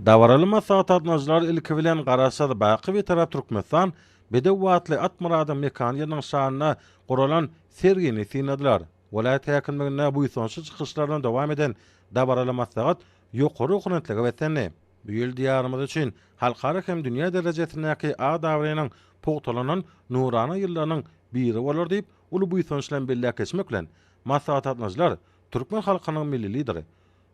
Dabaraly maslahata gatnaşyjylar ilki bilen Garaşsyz, baky Bitarap Türkmenistan bedew atly at myradyň mekany ýylynyň şanyna guralan sergini synladylar. Welaýat häkimliginde buýsançly çykyşlardan dowam eden dabaraly maslahat ýokary ruhubelentlige beslendi. Bu ýyl Diýarymyz üçin halkara hem dünýä derejesindäki at-abraýynyň pugtalanan nurana ýyllarynyň biri bolar diýip, uly buýsanç bilen belläp geçmek bilen, maslahata gatnaşyjylar türkmen halkynyň Milli Lideri,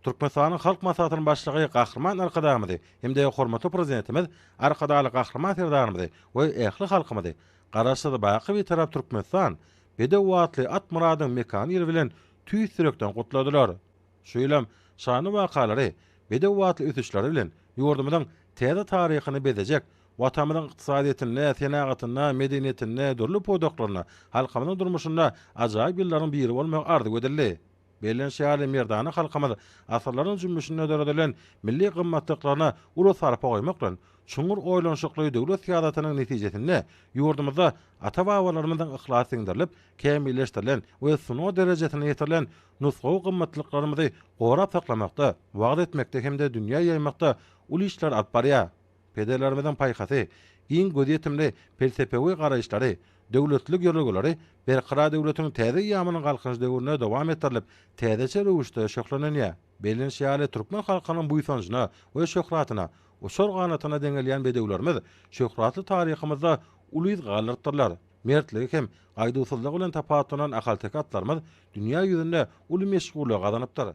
Türkmenistanyň Halk Maslahatynyň Başlygy Gahryman Arkadagymyzy hem-de hormatly Prezidentimiz Arkadagly Gahryman Serdarymyzy we ähli halkymyzy Garaşsyz, baky Bitarap Türkmenistan, bedew atly at myradyň mekany ýyly bilen tüýs ýürekden gutladylar. Şu ýylam şanly wakalary, bedew atly ösüşleri bilen ýurdumyzyň täze taryhyny bezejek, Watanymyzyň ykdysadyýetinde, senagatynda, medeniýetinde, dürli pudaklarynda, halkymyzyň durmuşynda ajaýyp ýyllaryň biri bolmagy arzuw edildi. Bellenişi ýaly, merdana halkymyz asyrlaryň jümmüşinde döredilen milli gymmatlyklaryna uly sarpa goýmak bilen, çuňňur oýlanyşykly döwlet syýasatynyň netijesinde ýurdumyzda ata-babalarymyzyň yhlasy siňdirilip, kämilleşdirilen we sungat derejesine ýetirilen nusgawy gymmatlyklarymyzy gorap saklamakda, wagyz etmekde hem-de dünýä ýaýmakda uly işleri alyp barýar. Pederlerimiziň paýhasy, giň gözýetimli pelsepewi garaýyşlary, döwletlilik ýörelgeleri Berkarar döwletiň täze eýýamynyň Galkynyş döwründe dowam etdirilip, täzeçe röwüşde şöhlenenýär. Bellenişi ýaly, türkmen halkynyň buýsanjyna we şöhratyna, uçar ganatyna deňelýän bedewlerimiz şöhratly taryhymyzda uly yz galdyrypdyrlar. Mertligi hem gaýduwsyzlygy bilen tapawutlanan ahalteke atlarymyz dünýä ýüzünde uly meşhurlygy gazanypdyr.